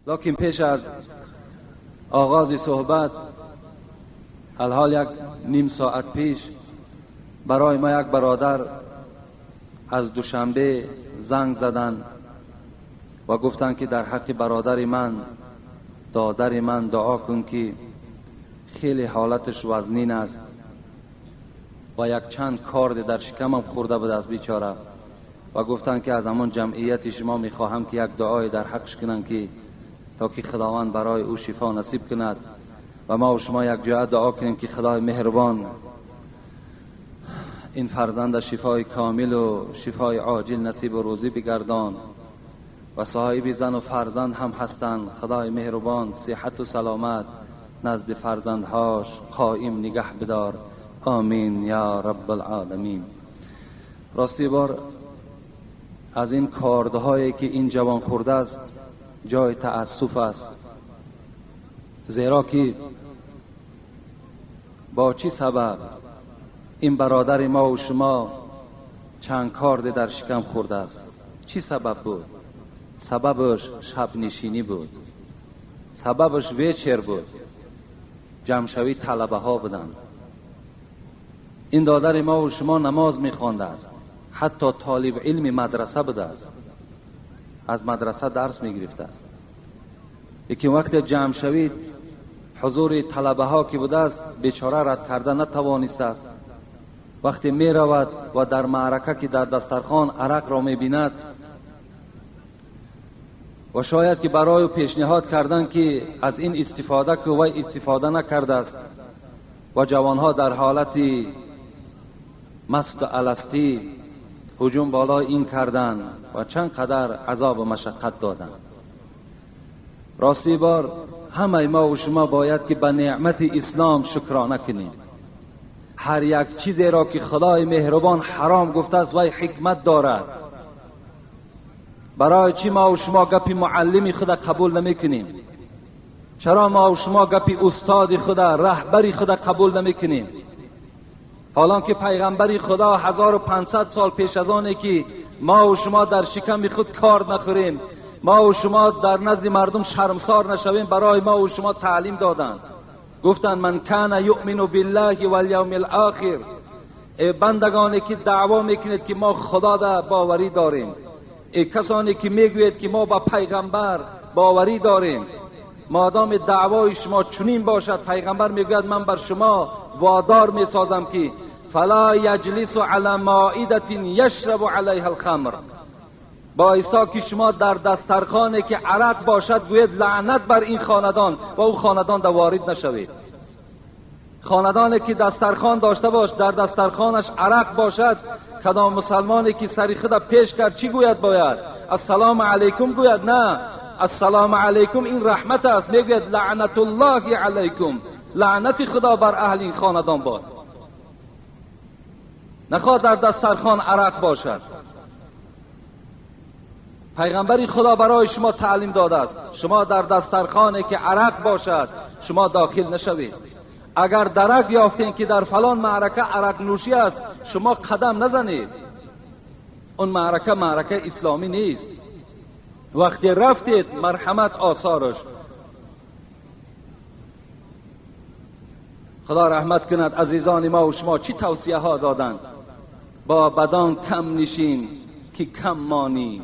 Лекин пеш аз оғози суҳбат, алҳол як ним соат пеш барои ма як бародар аз Душанбе занг заданд ва гуфтанд, ки дар ҳаққи бародари ман, додари ман дуо кун, ки хеле ҳолаташ вазнин аст ва якчанд корде дар шикамам хӯрда будааст бечора. Ва гуфтанд, ки аз ҳамон ҷамъияти шумо мехоҳам, ки як дуое дар ҳаққаш кунанд, ки то ки Худованд барои ӯ шифо насиб кунад. Ва ма ва шумо якҷоя дуо кунем, ки Худои меҳрубон ин фарзанда шифои комилу шифои оҷил насибу рӯзӣ бигардон. Ва соҳиби зану фарзанд ҳам ҳастанд. Худои меҳрубон сиҳату саломат назди фарзандҳош қоим нигаҳ бидор. Омин я раббалъоламин. Рости бор аз ин кордҳое ки ин ҷавон хӯрдааст ҷои таассуф аст, зеро ки бо чӣ сабаб ин бародари мо ва шумо чанд корде дар шикам хӯрдааст? Чӣ сабаб буд? Сабабаш шабнишинӣ буд, сабабаш вечер буд, ҷамъшавии талабаҳо буданд. Ин додари мо ва шумо намоз мехондааст, ҳатто толиби илми мадраса будааст, аз мадраса дарс мегирифтааст. Лекин вақте ҷамъ шавид ҳузури талабаҳо ки будааст, бечора рад карда натавонистааст. Вақте меравад ва дар маърака ки дар дастархон арақро мебинад ва шояд ки барои ӯ пешниҳод кардан, ки аз ин истифода ку, вай истифода накардааст ва ҷавонҳо дар ҳолати масту аластӣ ҳуҷум болои ин карданд ва чанд қадар азобу машаққат доданд. Рости бор ҳамаи мо ва шумо бояд ки ба неъмати ислом шукрона кунем. Ҳар як чизеро ки Худои меҳрубон ҳаром гуфтааст, вай ҳикмат дорад. Барои чӣ мо ва шумо гапи муаллими худа қабул намекунем? Чаро мо ва шумо гапи устоди худа, раҳбари худа қабул намекунем? Ҳолон ки пайғамбари Худо 1500 сол пеш аз оне ки мо ва шумо дар шиками худ кор нахӯрем, мо ва шумо дар назди мардум шармсор нашавем, барои мо ва шумо таълим доданд. Гуфтанд: ман кана юъмину биллаҳи валявми лохир. Э бандагоне ки даъво мекунед, ки мо Худода боварӣ дорем, э касоне ки мегӯед, ки мо ба пайғамбар боварӣ дорем, модоми даъвои шумо чунин бошад, пайғамбар мегӯяд: ман бар шумо водор месозам, ки фала яҷлису ала моидатин яшрабу алайҳа алхамр. Боисо ки шумо дар дастархоне ки арақ бошад, гӯед: лаънат бар ин хонадон, ва ӯ хонадон да ворид нашавед. Хонадоне ки дастархон дошта бош, дар дастархонаш арақ бошад, кадом мусалмоне ки сари худа пеш кард, чӣ гӯяд? Бояд ассалому алайкум гӯяд? На, ассалому алайкум ин раҳмат аст. Мегӯяд: лаънатуллоҳи алайкум, лаънати Худо бар аҳли ин хонадон бод. Нахоҳ дар дастархон арақ бошад. Пайғамбари Худо барои шумо таълим додааст: шумо дар дастархоне ки арақ бошад, шумо дохил нашавед. Агар дарак ёфтем, ки дар фалон маърака арақнӯшӣ аст, шумо қадам назанед. Он маърака маъракаи исломӣ нест. Вақте рафтед, марҳамат осораш. Худо раҳмат кунад азизони мо ва шумо чӣ тавсияҳо доданд: бо бадон кам нишин, ки кам монӣ,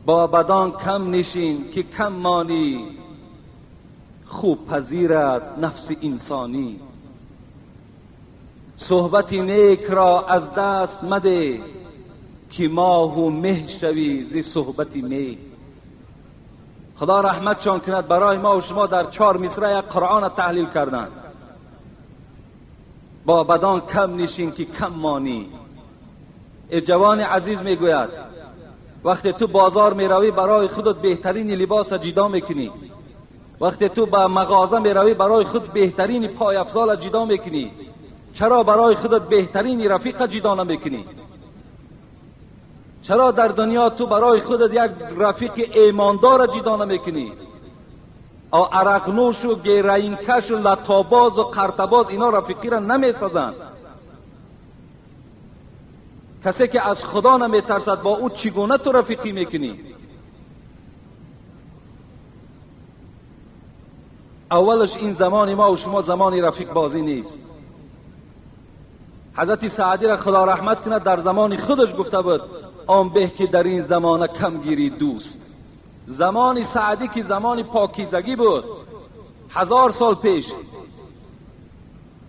бо бадон кам нишин, ки кам монӣ, хуб пазир аст нафси инсонӣ. Суҳбати нек ро аз даст мадеҳ, ки моҳу меҳ шавӣ зи суҳбати меҳ. Худо раҳматшон кунад, барои мо ва шумо дар 4 мисра як Қуръона таҳлил карданд. Бо бадон кам нишин, ки кам монӣ. Э ҷавони азиз, мегӯяд, вақте ту бозор меравӣ, барои худат беҳтарини либоса ҷидо мекунӣ. Вақте ту ба мағоза меравӣ, барои худ беҳтарини пойафзола ҷидо мекунӣ. Чаро барои худат беҳтарини рафиқа ҷидо намекунӣ? Чаро дар дунё ту барои худат як рафиқи эъмондора ҷидо намекунӣ? Арақнӯшу героинкашу латобозу қартабоз ино рафиқиро намесазанд. Касе ки аз Худо наметарсад, бо ӯ чӣ гуна ту рафиқӣ мекунӣ? اولش این زمان ما و شما زمان رفیق بازی نیست. حضرت سعدی را خدا رحمت کند در زمان خودش گفته بود آن به که در این زمانه کم گیری دوست. زمان سعدی که زمان پاکیزگی بود 1000 سال پیش،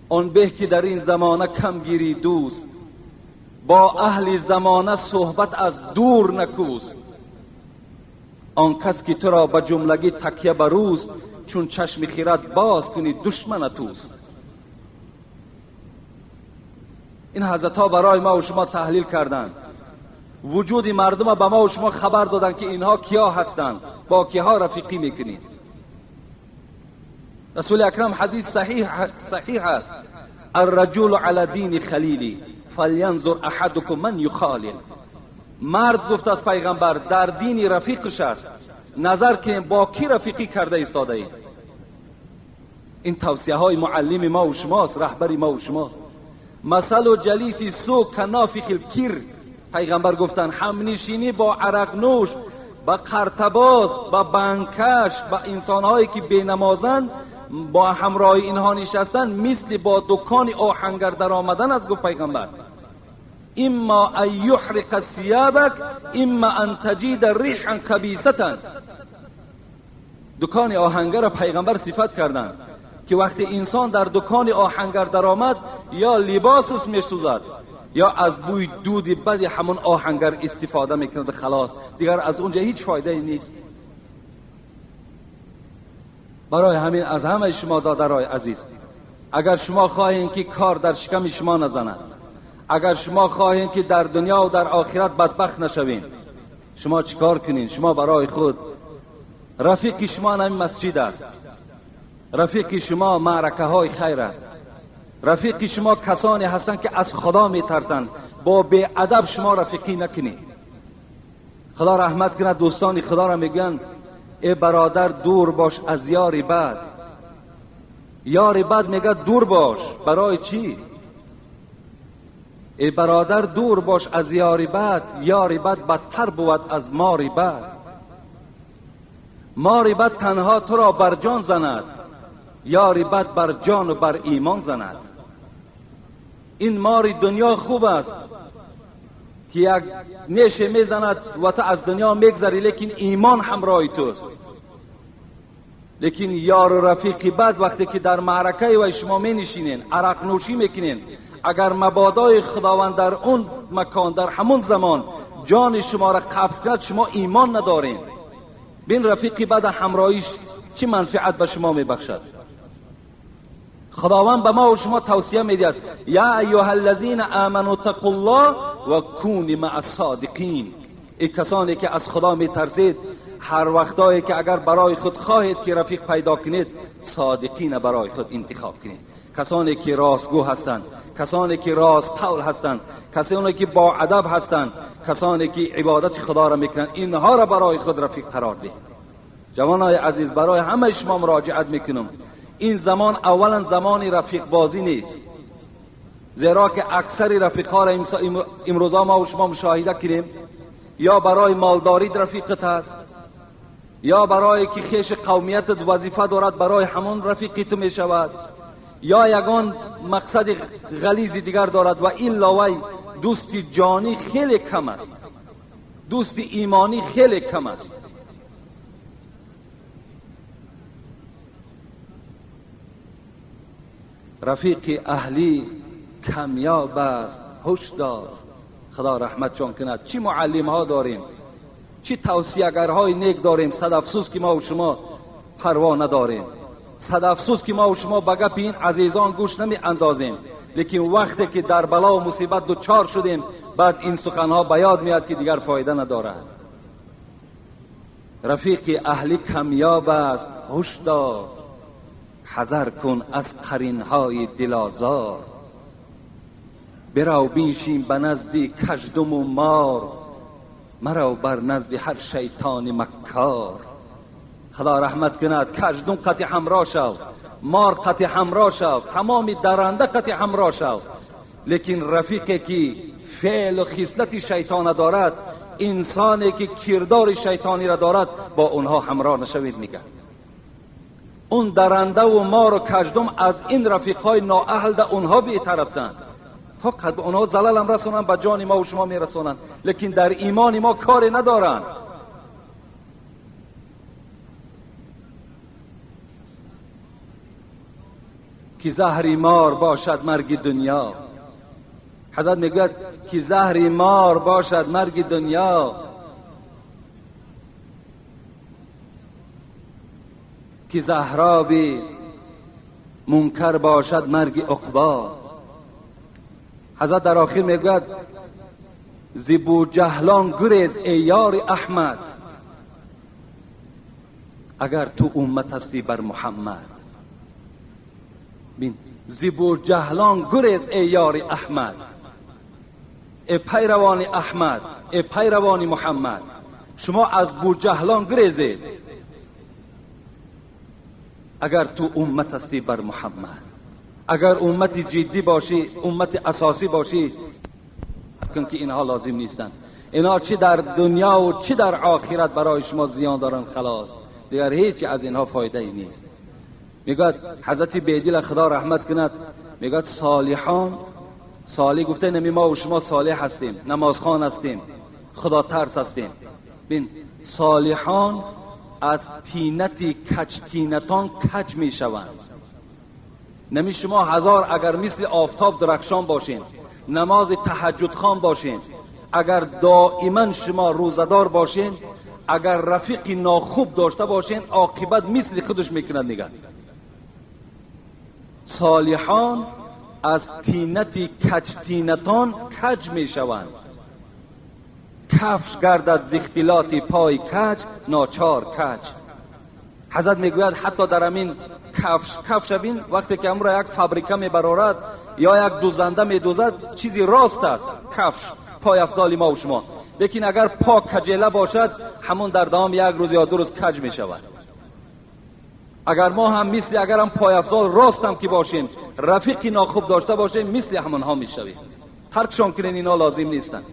آن به که در این زمانه کم گیری دوست، با اهل زمانه صحبت از دور نکوست. آن کس که تو را به جملگی تکیه بروست، چون چشم خیرت باز کنی دشمن توست. این حضرت ها برای ما و شما تحلیل کردند، وجود مردم به ما و شما خبر دادن که اینها کیا هستند، با کیها رفیقی میکنید. رسول اکرم حدیث صحیح است، الرجل علی دین خلیلی فلینظر احدکم من یخالل. مرد گفت از پیغمبر در دین رفیقش است، نظر کنیم با کی رفیقی کرده ایستاده اید. این توصیه های معلم ما و شماست، رهبر ما و شماست. مثل و جلیسی سو کنافخ الکیر، پیغمبر گفتن همنشینی با عرق نوش، با قرتباز، با بنکش، با انسانهایی که بینمازن، با همراه اینها نشستن مثل با دکان آهنگر در آمدن است. گفت پیغمبر اما ان یحرق ثیابک اما ان تجید ریحا خبیثه. دکان آهنگر را پیغمبر صفت کردند که وقتی انسان در دکان آهنگر در آمد یا لباسش میسوزد یا از بوی دود بد همون آهنگر استفاده میکند، خلاص دیگر از اونجا هیچ فایده ای نیست. برای همین از همه شما دادرای عزیز، اگر شما خواهین که کار در شکم شما نزند، اگر شما خواهین که در دنیا و در آخرت بدبخت نشوین، شما چیکار کنین؟ شما برای خود رفیق شما همین مسجد است، رفیق شما معرکه های خیر است، رفیق شما کسانی هستند که از خدا میترسند. با بی ادب شما رفیقی نکنید. خدا رحمت کند دوستان خدا را میگن ای برادر دور باش از یار بد. یار بد میگه دور باش، برای چی؟ ای برادر دور باش از یار بد، یار بد بدتر بود از مار بد. مار بد تنها تو را بر جان زند، یار بد بر جان و بر ایمان زند. این مار دنیا خوب است که یک نیشه میزند و تو از دنیا میگذری، لیکن ایمان همراه توست. لیکن یار و رفیق بد وقتی که در معرکه و شما می نشینین، عرق نوشی میکنین، اگر مبادای خداوند در اون مکان در همون زمان جان شما را قبض کرد، شما ایمان ندارین. بین رفیق بد همراهیش چه منفعت به شما میبخشد؟ خداوند به ما و شما توصیه میدهد یا ایها الذین آمنوا اتقوا الله و کونوا مع الصادقین. ای کسانی که از خدا میترسید، هر وقتایی که اگر برای خود خواهید که رفیق پیدا کنید، صادقین برای خود انتخاب کنید. کسانی که راستگو هستند، کسانی که راست قول هستند، کسانی که با ادب هستند، کسانی که عبادت خدا را میکنند، اینها را برای خود رفیق قرار دهید. جوانای عزیز، برای همه شما مراجعت میکنم، این زمان اولا زمان رفیق بازی نیست، زیرا که اکثر رفیقها را امروزا ما و شما مشاهده کنیم، یا برای مالداری رفیقت هست، یا برای که خیش قومیتت وظیفه دارد برای همون رفیقی تو می شود، یا یگان مقصد غلیظ دیگر دارد. و این لاوی دوست جانی خیلی کم است، دوست ایمانی خیلی کم است. رفیق اهلی کمیاب است، هوش دار. خدا رحمت جان کند. چی معلم ها داریم، چی توصیه‌گرهای نیک داریم. صد افسوس که ما و شما پروا نداریم، صد افسوس که ما و شما به گپ این عزیزان گوش نمی اندازیم. لیکن وقتی که در بلا و مصیبت دوچار شدیم، بعد این سخنها به یاد میاد که دیگر فایده ندارد. رفیق اهلی کمیاب است، هوش دار. حذر کن از قرینهای دلازار. برو بینشین به نزد کژدم و مار، مرو بر نزد هر شیطان مکار. خدا رحمت کند. کژدم قطع همراه شو، مار قطع همراه شو، تمام درنده قطع همراه شو، لیکن رفیقی که فعل و خصلت شیطان دارد، انسانی که کردار شیطانی را دارد، با اونها همراه نشوید. میگه اون درنده و مار و کژدم از این رفیقای نااهل ده اونها بهتر هستند. تا قد اونها زلل هم رسونن، به جان ما و شما میرسونن، لیکن در ایمان ما کاری ندارن. که زهری مار باشد مرگ دنیا. حضرت میگوید که زهری مار باشد مرگ دنیا، که زهرابی منکر باشد مرگ عقبا. حضرت در آخر میگوید ز بوجهلان گریز ای یار احمد، اگر تو امت هستی بر محمد. بین، ز بوجهلان گریز ای یار احمد، ای پیروان احمد، ای پیروان محمد، شما از بوجهلان گریزید اگر تو امت هستی بر محمد. اگر امت جدی باشی، امت اساسی باشی، کن که اینها لازم نیستند. اینها چی در دنیا و چی در آخرت برای شما زیان دارن، خلاص دیگر هیچی از اینها فایده ای نیست. میگوید حضرت بیدل خدا رحمت کند، میگوید صالحان، صالح گفته نمی ما و شما صالح هستیم، نمازخوان هستیم، خدا ترس هستیم. بین، صالحان از تینت کج تینتان کج می شوند. نمی شما هزار اگر مثل آفتاب درخشان باشین، نماز تهجد خوان باشین، اگر دائما شما روزدار باشین، اگر رفیق ناخوب داشته باشین، عاقبت مثل خودش میکند. میگن صالحان از تینت کج تینتان کج می شوند. کفش گردد ز اختلاط پای کج، ناچار کج. حضرت میگوید حتی در همین کفش بین، وقتی که امرا یک فابریکه میبرارد یا یک دوزنده میدوزد، چیزی راست است کفش پای افضال ما و شما، لیکن اگر پا کجله باشد، همون در دوام یک روز یا دو روز کج میشود. اگر ما هم مثل اگر هم پای افضال راست هم که باشیم، رفیقی ناخوب داشته باشیم، مثل همانها میشویم. ترکشان کنین، اینا لازم نیستند.